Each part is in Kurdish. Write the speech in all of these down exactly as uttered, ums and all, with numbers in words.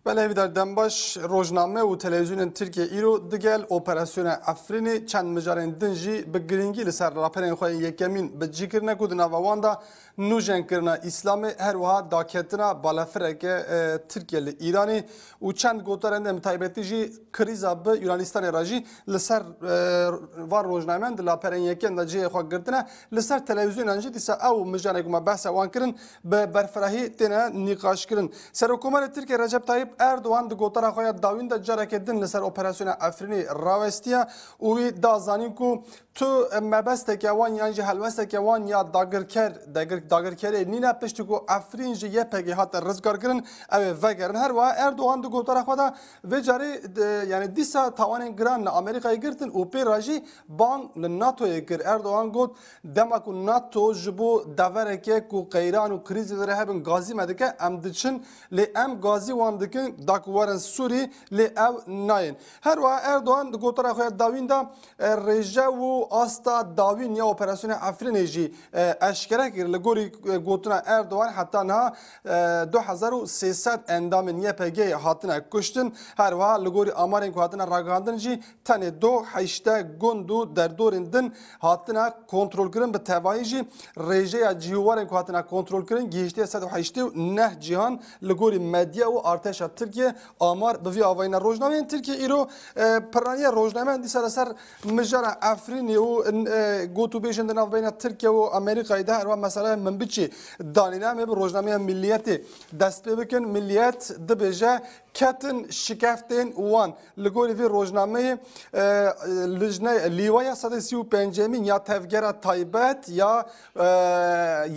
Belê, hêvîdar dembaş. Rojname û televîzyonên Tirkiye îro digel operasyona Efrînê çend mijarên din jî bi girîngî li ser raperên xwe yên yekemîn bi cî kirine ku di nava wan de nûjenkirina Îslamê, her wiha daketina balafireke, e, Tirkiye li Îranê û çend gotarên din, bi taybetî jî krîza bi Yunanistanê re jî li ser, e, van rojnameyan di laperên yekem de cihê xwe girtine. Li ser televîzyonan jî dîsa ew mijarên ku me behsa wan kirin, bi berfirehî têne nîqaşkirin. Serokkomarê Tirkiye Recep Tayyip Erdogan di gotara xwe ya dawîn de careke din li ser operasyona Efrînê rawestiye û wî da zanîn ku tu mebesteke wan yan jî helwesteke wan ya dagirker, dagir-, dagirkerê nîne, piştî ku Efrîn ji Y P G hate rizgarkirin, ew ê vegerin. Her wiha Erdogan di gotara xwe de vê carê, de, yani dîsa tawanên giran li Amerîkayê girtin û pê re jî bang li NATOyê kir. Erdogan got, dema ku NATO ji bo devereke ku qeyran û krîzê li vir hebin gazî me dike, em diçin, lê em gazî wan dikin da ku werin Sûrî, lê ew nayên. Her wiha Erdogan di gotara xwe ya dawîn de, e, rêje û asta dawîn ya operasyona Efrînê jî, e, eşkere kir. Li gorî, e, gotina Erdogan heta niha, e, du hezar û sê sed endamên Y P G'ê hatine kuştin. Her wiha li gorî amarên ku hatine ragihandin jî tenê do heştê gund û derdorên din hatine kontrolkirin. Bi tevayî jî rêjeya cihûwarên ku hatine kontrolkirin gihiştiye sed û heştê û neh cihan li gorî medya û artêşa Tirkiye amar bi vî avayî ne. Rojnameyên Tirkiye îro, e, piraniya rojnameyan dîsa li ser mijara Efrînê û, e, gotûbêjên di navbeyna Tirkiye û Amerîkayê de, her wiha meseleya Minbiçê danîne. Em ê bi rojnameya Milliyetê dest pê bikin. Milliyet dibêje, ketin şikeftên wan. Li gorî vê rojnameyê, e, lijne, lîwaya sed û sî û pêncemîn ya tevgera taybet ya, e,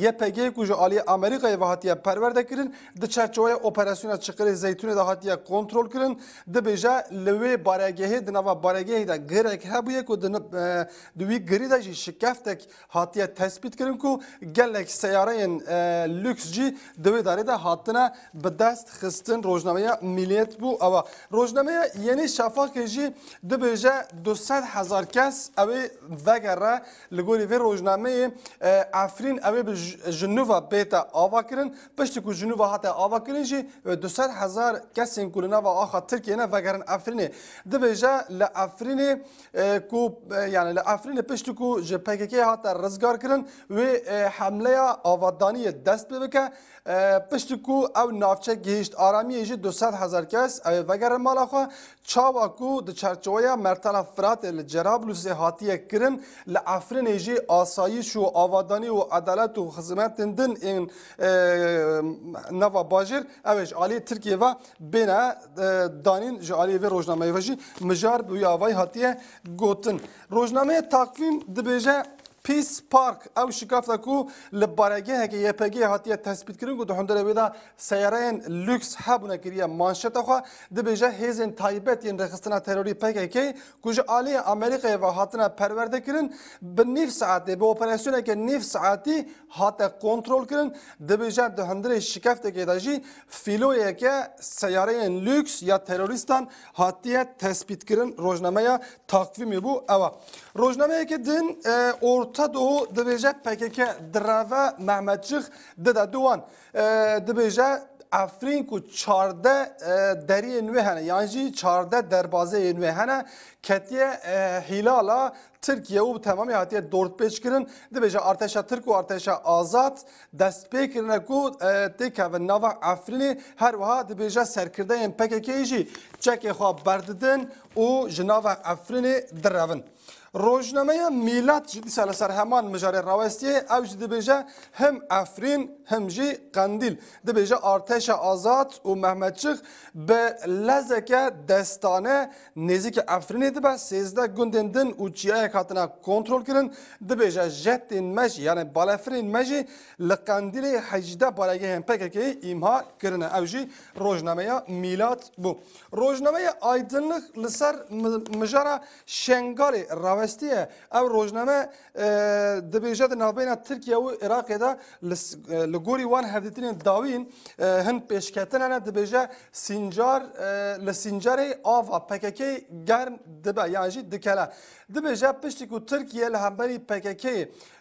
Y P G ku ji aliyê Amerîkayê ve hatiye perwerde kirin, di çerçeweya operasyona Çiqirê Zeytûnê de hatiye kontrol kirin. Dibêje, li wê baregehê, di nava baregehê de girek hebûye ku di, e, di wî girî de jî şikeftek hatiye tespît kirin ku gelek seyareyên, e, lüks jî di wê darê de hatine bi dest xistin. Rojnameya Milliyet bû ewa. Rojnameya Yenî Şafakê jî dibêje du sed hezar kes ew ê vegere. Li gorî vê rojnameyê, e, Efrîn ew ê bi ji, ji nû ve bête ava kirin. Piştî ku ji nû ve hate ava kirin jî, e, du sed hezar kesên ku li nava axa Tirkiyê ne vegerin Efrînê. Dibêje li Efrînê, e, ku, e, yani li Efrînê piştî ku ji P K K hate rizgar kirin, wê, e, hemleya avadaniyê dest pê bike. E, piştî ku ew navçe gihîşt aramiyê jî du sed hezar kes ew ê vegerin mala xwe. Çawa ku di çerçeweya Mertela Firatê li Cerablusê hatiye kirin, li Efrînê jî asayîş û avadanî û edalet û xizmetên din ên, e, nava bajêr, ew ê ji alî Tirkiyê ve bêne, e, danîn. Ji alî vê rojnameyê ve jî mijar bi wî avayî hatiye gotin. Rojnameya Takvîm dibêje, Peace Park, ew şikafta ku li baregeheke Y P G hatiye tespîtkirin ku di hundirê wê de seyareyên lüks hebûne kiriye manşeta xwe, dibêje, hêzên taybet yên rêxistina terorî P K K ku ji aliyê Amerîkayê ve hatine perwerde kirin, bi nîv saetê, bi operasyoneke nîv saetî hate kontrol kirin. Dibêje, di hundirê şikeftekê de jî fîloyeke seyareyên lüks ya terorîstan hatiye tespîtkirin. Rojnameya Takvîmê bû ewa. Rojnameyeke din, e, Orta Doğu dibêje, P K K direve, Mehmetçix dide di wan. E, dibêje, Efrîn ku çardeh, e, deriyên wê hene, yan jî çardeh derbazeyên wê hene, ketiye, e, Hîlala Tirkiye û bi temamî hatiye dordpêç kirin. Dibêje, artêşa Tirk û artêşa azad dest pê kirine ku, e, têkevin nava Efrînê. Her wiha dibêje, serkirdeyên P K K'yê jî çekê xwe berdidin û ji nava Efrînê direvin. Rojnameya Mîlat jî dîsa li ser heman mijarê rawestiye. Ew jî dibêje, him Efrîn, him jî Qendîl. Dibêje, artêşa azad û Mehmetçix bi lezeke destane nêzîkî Efrînê dibe, sêzdeh gundên din û çiyayek hatine kontrol kirin. Dibêje, jetên me jî, yani balefirên me jî li Qendîlê hejdeh baregehên P K K'yê îmha kirine. Ew jî rojnameya Mîlat bû. Rojnameya Aydınlık li ser mi-, mijara Şengalê rawestiye. Ev rojname, e, dibêje, di navbeyna Tirkiye û Iraqê de li s-, e, li gorî wan hevdîtinên dawîn, e, hin pêşketin hene. Dibêje, Sincar, e, li Sincarê ava P K K germ dibe yan jî dikele. Dibêje, piştî ku Tirkiye li hemberî P K K,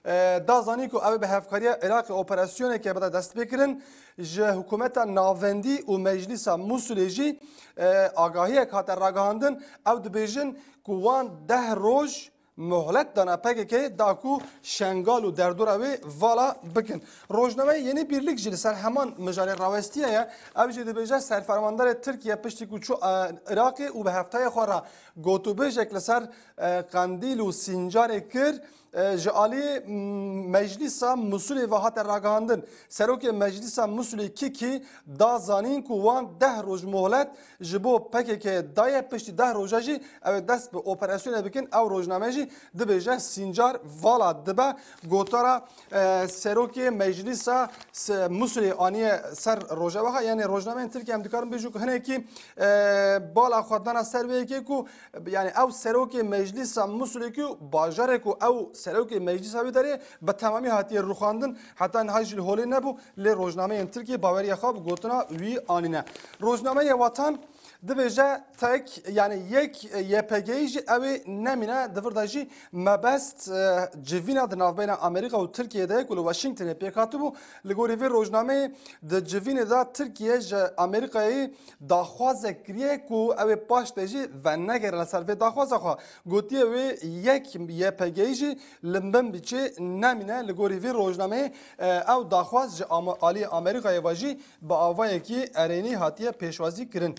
e, da zanîn ku ew ê bi hevkariya Iraqê operasyoneke bide destpêkirin, Ji hikûmeta navendî û Meclîsa Mûsulê jî, e, agahiyek hate ragihandin. Ew dibêjin ku wan deh roj muhlet dana P K K da ku Şengal û derdora wê vala bikin. Rojnameya Yeni Birlik jî li ser heman mijarê rawestiye ye. Ew jî dibêje serfermandarê Tirkiye piştî ku çû, e, Iraqê û bi heftaya xwe re gotûbêjek li ser, e, Qendîl û Sincarê kir, e, ji alî, m, Meclîsa Mûsulê ve hate ragihandin. Serokê Meclîsa Mûsulê Kîkî da zanîn ku wan deh roj mohlêt ji bo P K K daye, piştî deh roja jî ew ê dest bi operasyonê bikin. Ew rojname jî dibêje Sincar vala dibe. Gotara, e, serokê Meclîsa s-, Mûsulê aniye ser Rojava, yani rojnameyên Tirkiye em dikarin bêjin ku hinekî, e, bala xwe dana ser vê yekê ku, yani ew serokê Meclîsa Mûsulê ku bajarê ku ew serokê Meclîsa wê derê bi temamî hatiye rûxandin, heta niha jî li holê nebû, lê rojnameyên Tirkiye baweriya xwe bi gotina wî anîne. Rojnameya Watan dibêje tek, yani yek, e, Y P G'yî jî ew ê nemîne, di vir de jî mebest, e, civîna di navbeyna Amerîka û Tirkiyê de ye ku li Washingtonê pêk hatibû. Li gorî vê rojnameyê di civînê de Tirkiye ji Amerîkayê daxwazek kiriye ku ew ê paş de jî venegere li ser vê daxwaza xwe. Gotiye wê yek Y P G'yî jî li Minbicê nemîne. Li gorî vê rojnameyê, e, ew daxwaz ji Ama-, alî Amerîkayê ve jî bi avayekî erênî hatiye pêşwazî kirin.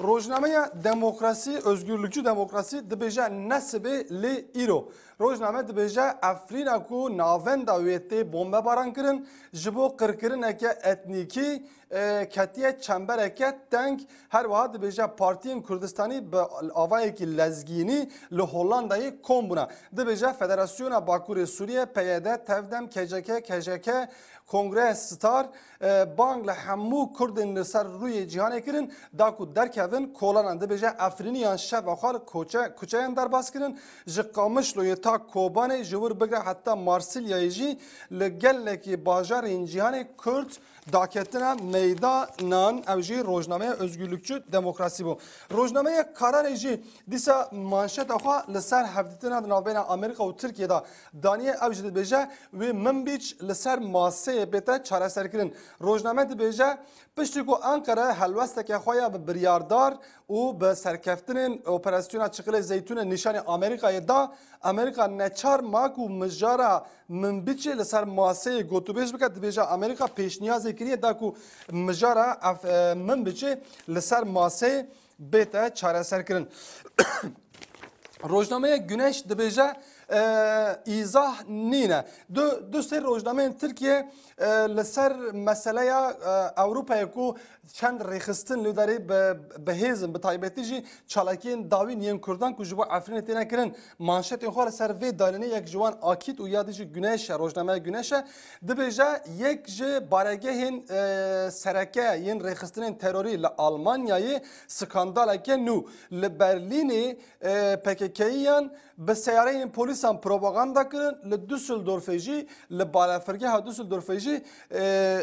Rojnameya Demokrasî, Özgürlükçü Demokrasî dibêje ne sibê lê îro. Rojname dibêje Efrîna ku navenda wê tê bombebaran kirin, ji bo qirkirineke etnîkî, e, ketiye çembereke teng. Her wiha dibêje partiyên Kurdistanî bi avayekî lezgînî li Hollandayê kom bûne. Dibêje Federasyona Bakurê Sûriye, P Y D, Tevdem, K C K, K J K, Kongre Star, e, bang li hemû Kurdên li ser rûyê cîhanê kirin, da ku derkevin kolanan. Dibêje Efrîniyan şeva xwe li koçe-, kuçeyan derbas kirin, ji Qamişloyê ta Kobanê, ji wir bigre heta Marsilyayê jî li gelekî bajarên cîhanê Kurd daketine meydanan. Ew jî rojnameya Özgürlükçü Demokrasî bû. Rojnameya Kararê jî dîsa manşeta xwe li ser hevdîtina di navbeyna Amerîka û Tirkiyê de daniye. Ew jî dibêje wê Minbîc li ser maseyê bête çareserkirin. Rojname dibêje, piştî ku Ankara helwesteke xwe ya bi biryardar û bi serkeftinên operasyona Çiqilê Zeytûnê nîşanî Amerîkayê da, Amerîka neçar ma ku mijara Minbicê li ser maseyê gotûbêj bike. Dibêje Amerîka pêşniyazê kiriye da ku mijara Af-, e, Minbicê li ser maseyê bête çareserkirin. Rojnameya Güneş dibêje, e, îzah nîne. Du, du sê rojnameyên Tirkiye, e, li ser meseleya, e, Ewropayê ku çend rêxistin li derê bi, bi hêz in, bi taybetî jî çalakiyên dawîn yên Kurdan ku ji bo Efrînê têne kirin, manşetên xwe li ser vê danînê. Yek ji wan Akît û ya dî jî Güneş e, rojnameya Güneş e. Dibêje yek ji baregehên, e, sereke yên rêxistinên terorî li Almanyayê skandaleke nû. Li Berlînê, e, P K K'yiyan bi seyareyên polîsan propaganda kirin, li Düsseldorfê jî, li balafirgeha Düsseldorfê jî, e,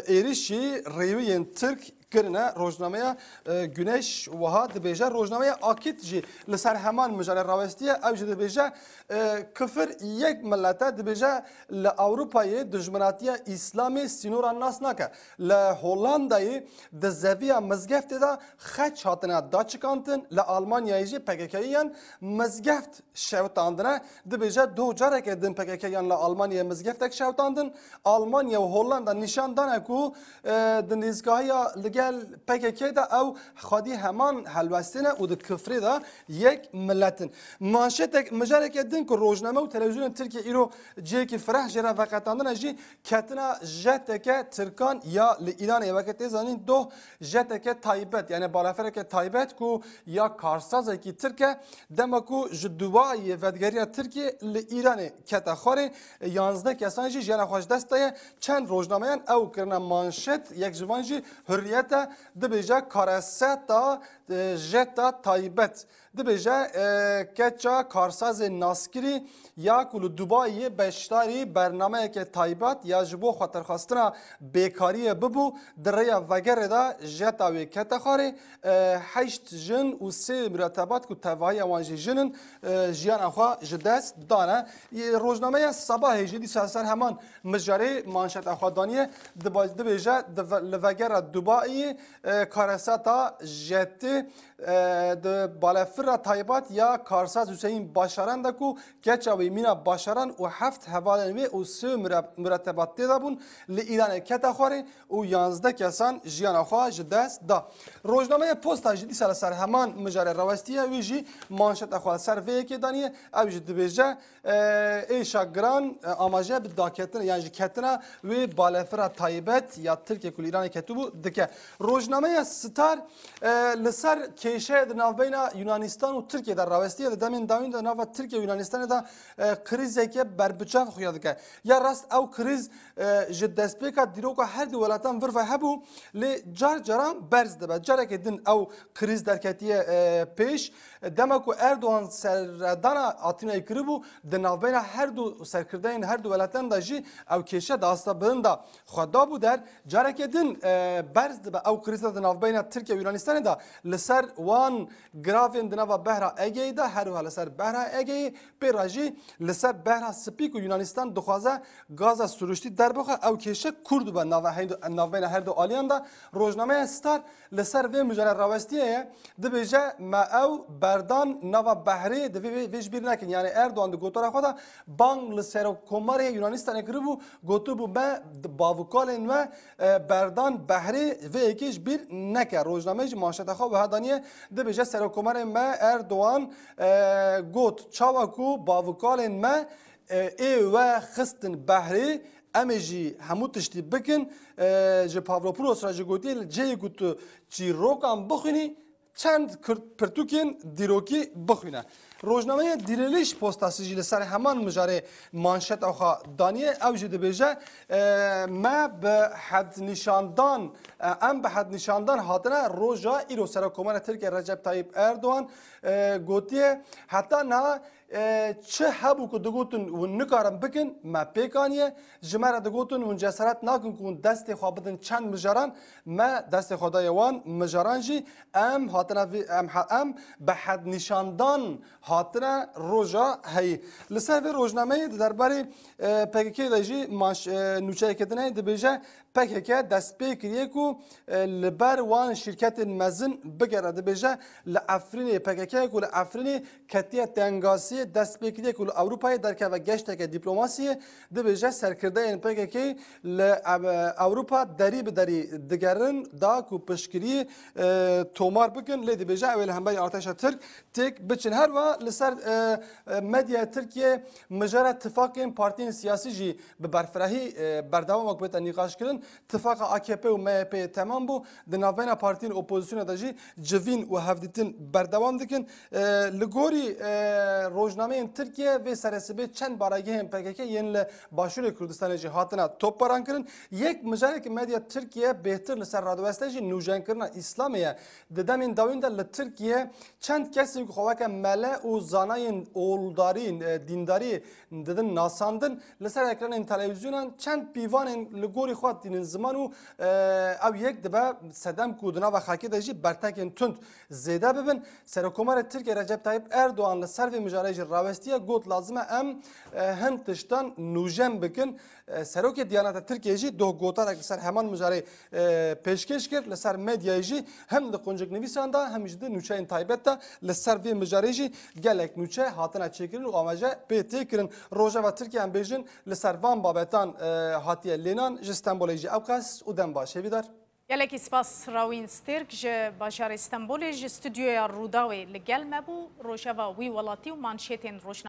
êrişî rêwiyên Tirk kirine. Rojnameya, e, Güneş wiha dibêje. Rojnameya Akit jî li ser heman mijarê rawestiye. Ew jî dibêje, e, kifir yek milet e. Dibêje li Ewropayê dijminatiya Îslamê sînoran nas nake. Li Hollandayê di zeviya mizgeftê de xeç hatine daçikantin. Li Almanyayê jî P K K'yiyan mizgeft şewitandine. Dibêje doh careke din P K K'yiyan li Almanyayê mizgeftek şewitandin. Almanya û Hollanda nîşan dane ku, e, di nêzîkahiya li gel P K K de ew xwedî heman helwestê ne û di kifrê de yek milet in. Manşetek, mijareke din ku rojname û televîzyonên Tirkiye îro cihekî fireh jê re veqetandine jî ketina jeteke Tirkan ya li Îranê. Weke tê zanîn doh jeteke taybet, yani balafereke taybet ku ya karsazekî Tirk e, dema ku ji Dubayê vedigeriya Tirkiye li Îranê kete xwarê, yanzdeh kesan jî jiyana xwe ji dest daye. Çend rojnameyan ew kirine manşet, yek ji van jî Hurriyet te, dibêje kareseta, e, jeta taybet. Dibêje, e, keça karsazê naskirî ya ku li Dubayê beşdarî bernameyeke taybet ya ji bo xatirxwestina bêkariyê bibû, di rêya vegerê de jeta wê kete xwarê, e, heşt jin û sê muretebat ku tevahiya wan jî jin in, e, jiyana xwe ji dest dane. Yê rojnameya Sabahê jî dîsa ser heman mijarê manşeta xwe daniye, diba-, dibêje, di ve-, li vegera Dubayê, e, kareseta jetê, e, di balefira taybet ya Karsaz Hüseyin Başaran de ku keça wî Mîna Başaran û heft hevalên wê û sê mure-, muretebat tê de bûn, li Îranê kete xwarê û yanzdeh kesan jiyana xwe ji dest da. Rojnameya Posta jî dîsa li ser heman mijarê rawestiye, wî jî manşeta xwe li ser vê yekê daniye, ew jî dibêje, e, êşa giran, e, amaje bi daketina yan jî ketina wê balefira taybet ya Tirkiye ku li Îranê ketibû dike. Rojnameya Star, e, li ser kêşeyê di navbeyna Yunanistan û Tirkiye de rawestiye, di demên dawîn de nava Tirkiye û Yunanistanê de, e, krîzeke berbiçav xuya dike. Ya rast ew krîz, e, ji destpêka dîroka her du welatan vir ve hebû, lê car caran berz dibe. Carekê din ew krîz derketiye, e, pêş. Dema ku Erdogan seredana Atînayê kiribû, di navbeyna her du serkirdeyên her du welatan de jî ew kêşe di asta bilind de xwe dabû der. Carekê din, e, berz dibe ew krîza di navbeyna Tirkiye û Yunanistanê de li ser wan giravên di nava behra Egeyê de, her wiha li ser behra Egeyê, pê re jî li ser behra Spî ku Yunanistan dixwaze gaza siruştî derbixe, ew kêşe kûr dibe nava heydo-, navbeyna her du aliyan de. Rojnameya Star li ser vê mijare rawestiye ye, dibêje, me ew berdan nava behrê, divê vê, vê ji bîr nekin. Yani Erdogan di gotara xwe de bang li Serokkomarê Yunanistanê kiribû, gotibû, me d-, bavukalên me, e, berdan behrê, vê yekê ji bîr neke. Rojnameyê jî manşeta xwe wiha daniye, dibêje, Serokkomarê me Erdogan, e, got, çawa ku bavukalên me, e, ê we xistin behrê, em ê jî hemû tiştî bikin. E, ji Pavlopoulos re jî gotiye, li cihê ku tu çîrokan bixwînî, çend kurt-, pirtûkên dîrokî bixwîne. Rojnameya Diriliş Postası jî li ser heman mijarê manşeta xwe daniye. Ew jî dibêje, e, me bi hednîşandan, e, em bi hednîşandan hatine roja îro. Serokkomara Tirkiye Recep Tayyip Erdogan, e, gotiye, heta niha, e, çi hebû ku digotin hûn nikarin bikin, me pêk aniye. Ji me re digotin hûn cesaret nakin ku hûn destê xwe bidin çend mijaran, me destê xwe daye wan mijaran jî. Em hatine vî, em ha-, em bi hednîşandan hatine roja heyî. Li ser vê rojnameyê di derbarê, e, P K K de jî manş-, e, nûçeyeke din heye, dibêje, P K K dest pê kiriye ku, e, li ber wan şîrketên mezin bigere. Dibêje, li Efrînê, P K K ku li Efrînê ketiye tengasiyê, dest pê kiriye ku li Ewropayê derkeve geşteke dîplomasiyê. Dibêje, serkirdeyên P K K li, e, Ewropa derî bi derî digerin da ku piştgirî, e, tomar bikin. Lê dibêje, ew ê li hemberî artêşa Tirk têk biçin. Her wiha li ser, e, e, medyaya Tirkiye mijara tifakên partiyên siyasî jî bi berfirehî, e, berdewam wek bête nîqaşkirin. Tifaqa A K P û M H P'ê temam bû. Di navbeyna partiyên opozisyonê de jî civîn û hevdîtin berdewam dikin. E, li gorî, e, rojnameyên Tirkiye, vê seresibê çend baregehên P K K yên li Başûrê Kurdistanê jî hatine topbaran kirin. Yek mijarek medya Tirkiye bêhtir li ser radiweste jî nûjenkirina Îslamê ye. Di demên dawîn de li Tirkiye çend kesên ku xwe weke mele û zanayên oldarî, e, dîndarî didin nasandin, li ser ekranên televîzyonan çend pîvanên li gorî xwe tînin ziman û, e, ew yek dibe sedem ku di nava xelkê de jî bertekên tund zêde bibin. Serokkomarê Tirkiye Recep Tayyip Erdogan li ser vê mijarê jî rawestiye, got, lazim e em, e, hin tiştan nûjen bikin. E, Serokê Diyaneta Tirkiye jî doh gotarek li ser heman mijarê, e, pêşkêş kir. Li ser medyayê jî hem di qunciknivîsan de hem jî di nûçeyên taybet de li ser vê mijarê jî gelek nûçe hatine çêkirin û amaje pê tê kirin. Rojeva Tirkiye, em bêjin, li ser van babetan, e, hatiye lênan. Ji Stenbolê jî ew qas û dem baş. Hêvîdar. Gelekî spas Rawîn Stêrk ji bajarê Stenbolê, ji stûdyoya Rûdawê li gel me bû. Rojeva wî welatî û manşetên rojnameyan.